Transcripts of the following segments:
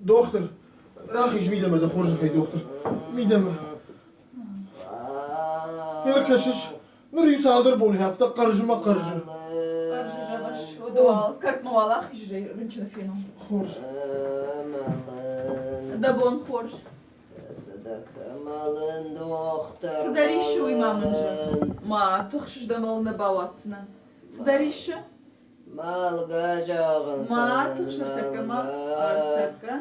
Дохтыр, рахиз мидӕмӕ дӕ хорзӕхӕй, дохтыр. Мидӕмӕ. Ӕркӕсыс, ныр иу цалдӕр боны афтӕ хъӕрзы мӕ хъӕрзы. Хъӕрзы зӕгъыс, уӕдӕ уал кӕртмӕ уал ахизай рынчыны фенон. Хорз. Дӕ бон хорз. Цыдӕр иссы уый ма мын зӕгъ. Ма тыхсыс дӕ мӕлын нӕ бауадздзынӕн. Цыдӕр иссы? Мӕлгӕ зӕгъын Ма тыхс ӕртӕккӕ, ма ӕртӕккӕ.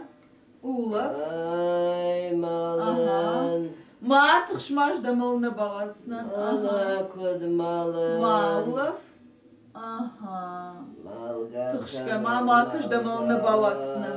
Улӕф. Ай, мӕлын. Ма тыхс, ма ӕз дӕ мӕлын нӕ бауадздзынӕн. Мӕнӕ куыд мӕлын. Ма улӕф. Аха. Мӕлгӕ Тыхсгӕ ма ма кӕс дӕ мӕлын нӕ бауадздзынӕн.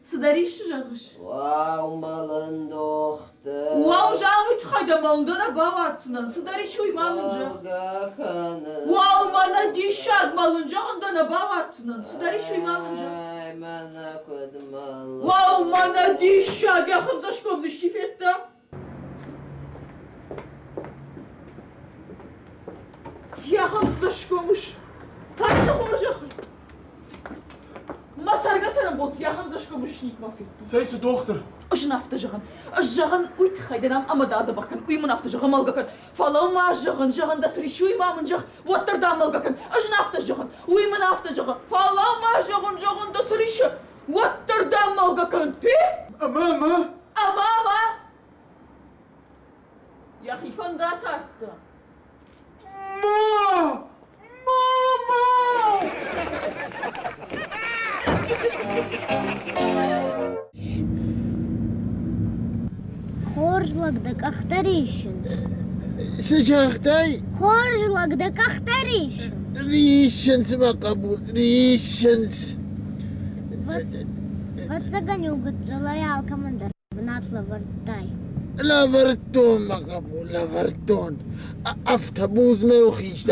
Цыдӕр иссы зӕгъыс? Уау, мӕлын дохтыр. Уау, зӕгъ, уый тыххӕй дӕ мӕлын дӕ нӕ бауадздзынӕн. Цыдӕр ис уый ма мын зӕгъ. Мӕлгӕ кӕнын. Уау, мӕнӕ диссаг, мӕлын зӕгъын дӕ нӕ бауадздзынӕн. Цыдӕр ис уый ма мын зӕгъ. Ай, мӕнӕ куыд мӕлын. Уау, мӕнӕ диссаг, йӕ хӕмдзӕсгом дзы исчи федта? Йӕ хӕмдзӕсгом ус. Тӕрты хорзӕхӕй. Мӕ цӕргӕ-цӕрӕнбонты йӕ хӕмдзӕсгом ус никуы федтон. Цӕй цы дохтыр? Ӕз ын афтӕ зӕгъын. Ӕз зӕгъын, уый тыххӕй дӕн ам ӕмӕ дӕ адзӕбӕх кӕн. Уый мын афтӕ зӕгъы, мӕлгӕ кӕн. Фӕлӕ ма зӕгъын, зӕгъын дӕ цы риссы, уый ма мын зӕгъ, уӕддӕр дӕ мӕлгӕ кӕн. Ӕз ын афтӕ зӕгъын, уый мын афтӕ зӕгъы, фӕлӕ ма зӕгъын, зӕгъын дӕ цы риссы, уӕддӕр дӕ мӕлгӕ кӕн. Пи? Ӕмӕ, ӕмӕ? Ӕмӕ, ӕмӕ? Йӕхи фӕнд атардта. Ма! Мама! Хорз лӕг дӕ къӕхтӕ риссынц. Цы загътай? Хорз лӕг дӕ къӕхтӕ риссынц. Риссынц, мӕ хъӕбул, риссынц. Ӕвӕццӕгӕн-иу гыццылӕй алкӕмӕн дӕр бынат лӕвӕрдтай. Лӕвӕрдтон, мӕ хъӕбул, лӕвӕрдтон. Автобусмӕ-иу хистӕр.